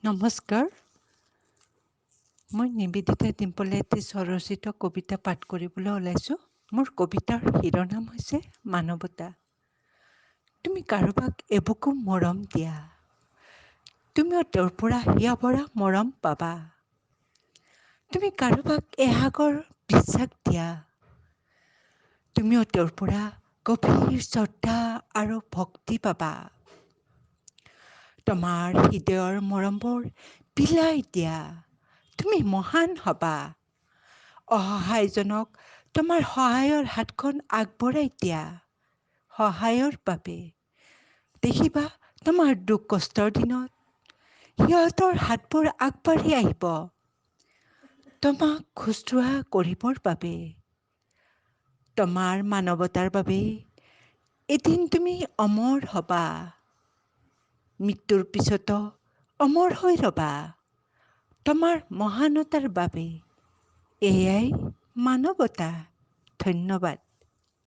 নমস্কাৰ, মই নিবেদিতা ডিম্পলে এটি স্বৰচিত কবিতা পাঠ কৰিবলৈ ওলাইছোঁ। মোৰ কবিতাৰ শিৰোনাম হৈছে মানৱতা। তুমি কাৰোবাক এবুকু মৰম দিয়া, তুমিও তেওঁৰ পৰা হিয়া ভৰা মৰম পাবা। তুমি কাৰোবাক এসাগৰ বিশ্বাস দিয়া, তুমিও তেওঁৰ পৰা গভীৰ শ্ৰদ্ধা আৰু ভক্তি পাবা। তোমাৰ হৃদয়ৰ মৰমবোৰ বিলাই দিয়া, তুমি মহান হবা। অসহায়জনক তোমাৰ সহায়ৰ হাতখন আগবঢ়াই দিয়া সহায়ৰ বাবে। দেখিবা, তোমাৰ দুখ কষ্টৰ দিনত সিহঁতৰ হাতবোৰ আগবাঢ়ি আহিব তোমাক শুশ্ৰূষা কৰিবৰ বাবে। তোমাৰ মানৱতাৰ বাবে এদিন তুমি অমৰ হবা। মৃত্যুৰ পিছতো অমৰ হৈ ৰবা তোমাৰ মহানতাৰ বাবে। এয়াই মানৱতা। ধন্যবাদ।